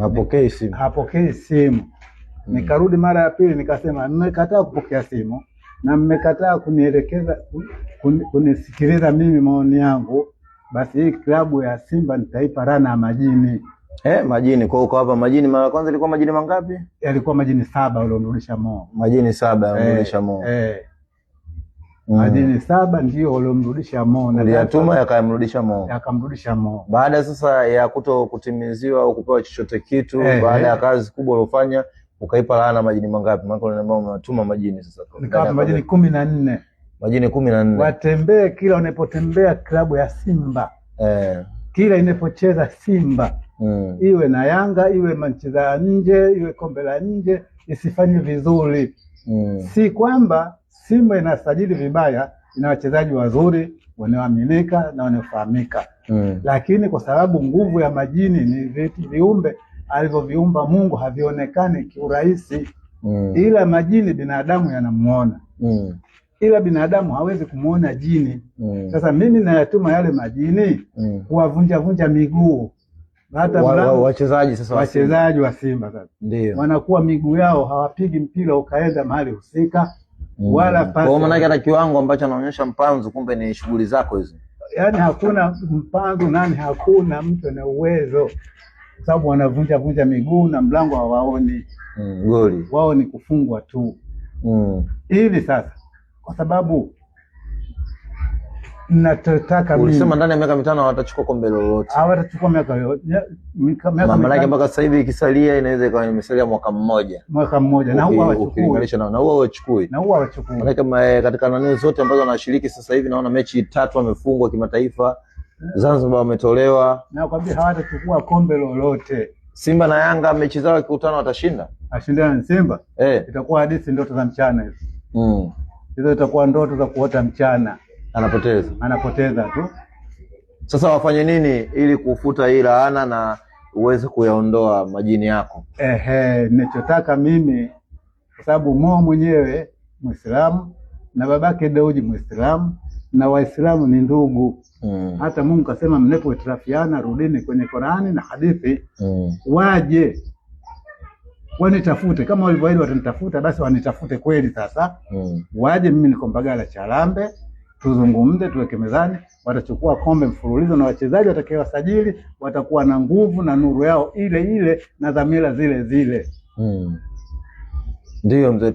Hapokei simu. Hapokei simu. Nikarudi mara ya pili nikasema, mmekataa kupokea simu na mmekataa kunielekeza, kunisikiliza mimi maoni yangu, basi hii klabu ya Simba nitaipa rana ya majini. Majini. Kwa uko hapa majini, mara kwanza ilikuwa majini mangapi? Yalikuwa majini 7 waliomrudisha Mo. Majini 7 waliomrudisha Mo. Majini 7 ndio waliomrudisha Mo. Na Uliyatuma yakamrudisha Mo. Yakamrudisha Mo. Baada sasa ya kuto kutimiziwa au kupewa chochote kitu, baada ya kazi kubwa uliofanya, ukaipa laana majini mangapi? Maana uliniambia unatuma majini sasa. Nikawapa majini 14. Majini 14. Watembee kila wanapotembea klabu ya Simba. Kila inapocheza Simba. Iwe na Yanga, iwe mchezo ya nje, iwe kombe la nje, isifanye vizuri. Si kwamba Simba inasajili vibaya, ina wachezaji wazuri, wanaoaminika na wanaofahamika. Lakini kwa sababu nguvu ya majini ni vitu viumbe alivyoviumba Mungu havionekani kiurahisi. Ila majini binadamu yanamuona. Ila binadamu hawezi kumuona jini. Sasa mimi nayatuma yale majini kuwavunja vunja miguu. Hata mlango Wachezaji sasa wa Simba. Wachezaji wa Simba sasa. Wanakuwa miguu yao hawapigi mpira ukaenda mahali husika. Wala Kwa pasi. maana yake hata kiwango ambacho anaonyesha Mpanzu kumbe ni shughuli zako hizo. Yaani hakuna Mpanzu nani, hakuna mtu ana uwezo. Kwa sababu wanavunja vunja miguu na mlango hawaoni. Goli. Wao ni kufungwa tu. Ili sasa kwa sababu nataka mimi. Ulisema ndani ya miaka 5 hawatachukua kombe lolote. Hawatachukua miaka yote. Miaka Maana yake mitano. mpaka sasa hivi ikisalia inaweza ikawa imesalia mwaka mmoja. Mwaka mmoja. Na huwa hawachukui. Ukilinganisha na huwa hawachukui. Na huwa hawachukui. Maana kama katika nani zote ambazo wanashiriki sasa hivi naona mechi 3 wamefungwa kimataifa. Zanzibar wametolewa. Na kwambia hawatachukua kombe lolote. Simba na Yanga mechi zao ikikutana watashinda? Ashindana na Simba? Itakuwa hadithi ndoto za mchana hizo. Hizo itakuwa ndoto za kuota mchana. Anapoteza. Anapoteza tu. Sasa wafanye nini ili kufuta hii laana na uweze kuyaondoa majini yako? Ninachotaka mimi kwa sababu Mo mwenyewe Muislamu na babake Deuji Muislamu na Waislamu ni ndugu. Hata Mungu kasema mnapoitirafiana rudini kwenye Qur'ani na hadithi. Waje wanitafute kama walivyoahidi watanitafuta, basi wanitafute kweli sasa. Waje, mimi niko Mbagala Charambe, tuzungumze, tuweke mezani. Watachukua kombe mfululizo na wachezaji watakaowasajili watakuwa na nguvu na nuru yao ile ile na dhamira zile zile. Ndiyo mzee.